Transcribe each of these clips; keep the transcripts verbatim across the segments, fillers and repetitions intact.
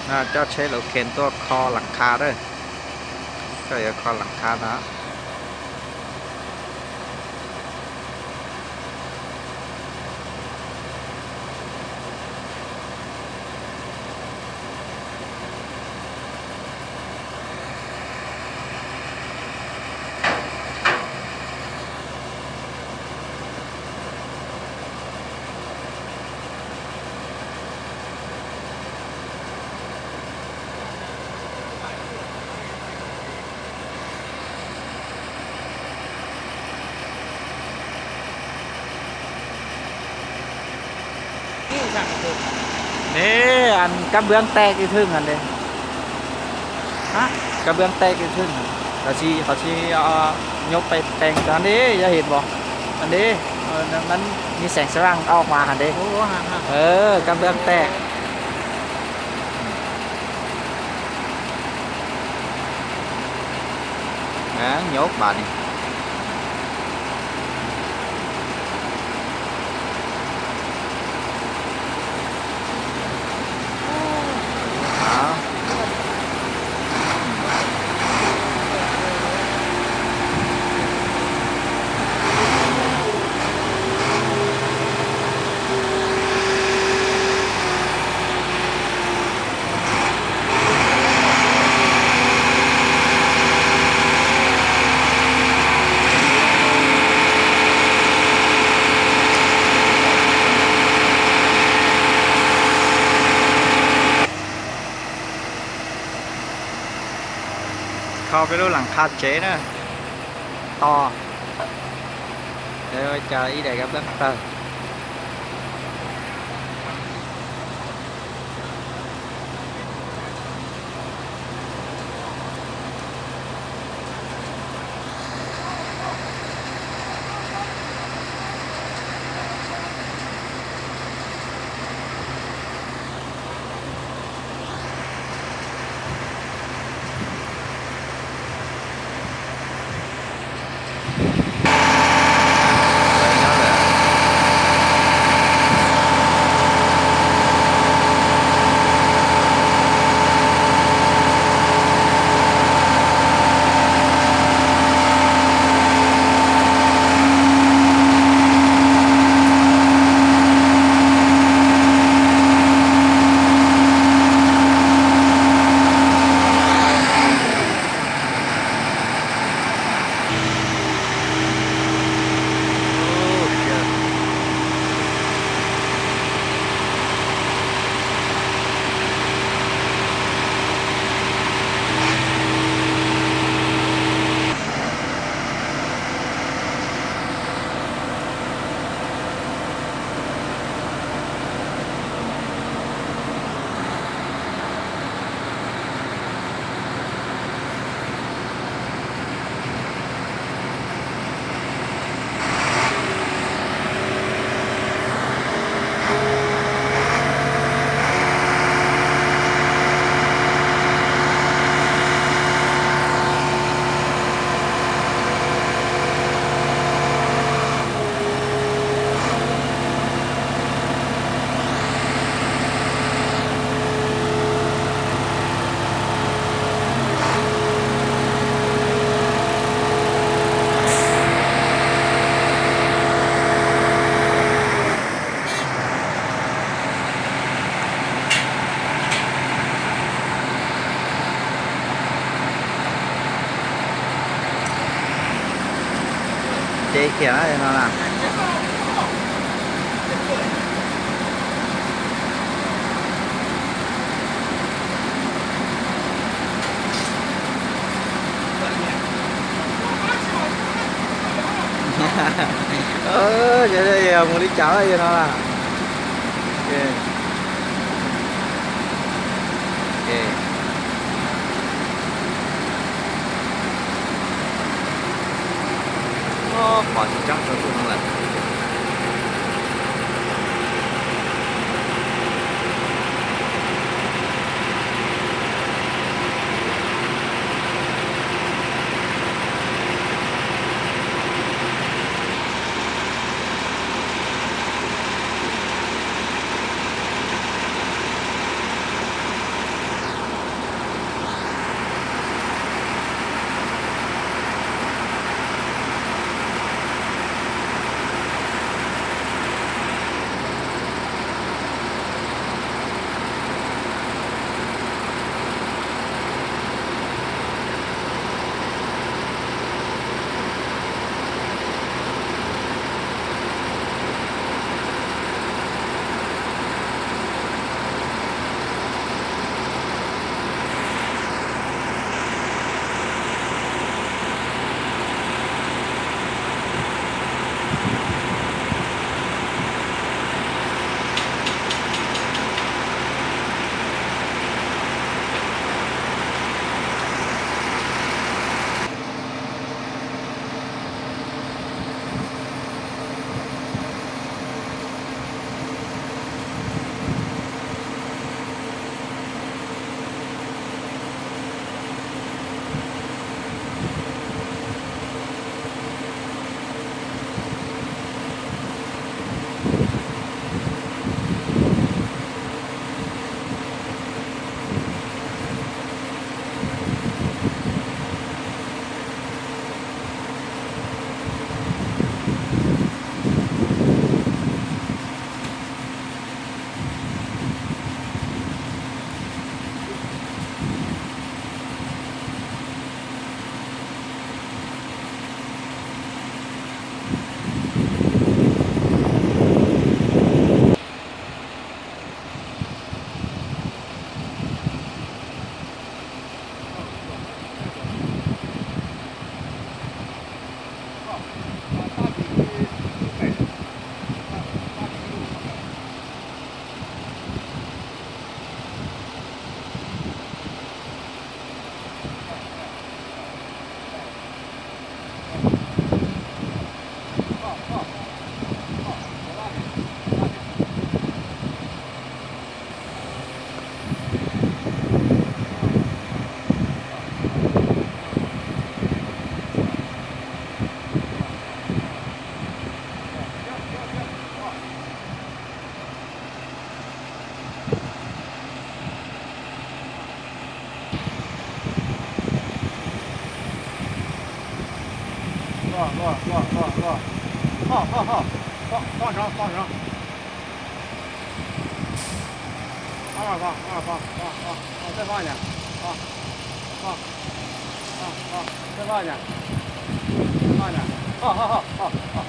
น่าจะใช้รถเข็นตัวคอหลังคาเด้อ ก็อย่าคอหลังคานะ นี่ อันกระเบื้องแตกอยู่เทิงหั่นเด้ ฮะ กระเบื้องแตกอยู่เทิงหั่น เขาสิ เขาสิเอายกไปแต่งตอนนี้ อย่าเห็นบ่ อันนี้ เออ มันมีแสงสว่างออกมาหั่นเด้ โอ้ ฮะ ฮะ เออ กระเบื้องแตก นะ ยกบาดนี้ เข้าไปดูหลังคาเจ๊นะ ต่อ เดี๋ยวจะอีใดกับเรื่องเติม เจ๊เขียนอะไรมาล่ะ เออ เดี๋ยวๆๆ มื้อนี้จ๋าแล้วอยู่เนาะล่ะ โอเค โอเค โอ้ ขอจังตัวนั้นแหละ放，放，放，放，放，放，放，放上，放上。放放放放放放放，再放一点。放，放，放，放，再放一点。再放一点。好好好好好。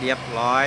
เรียบร้อย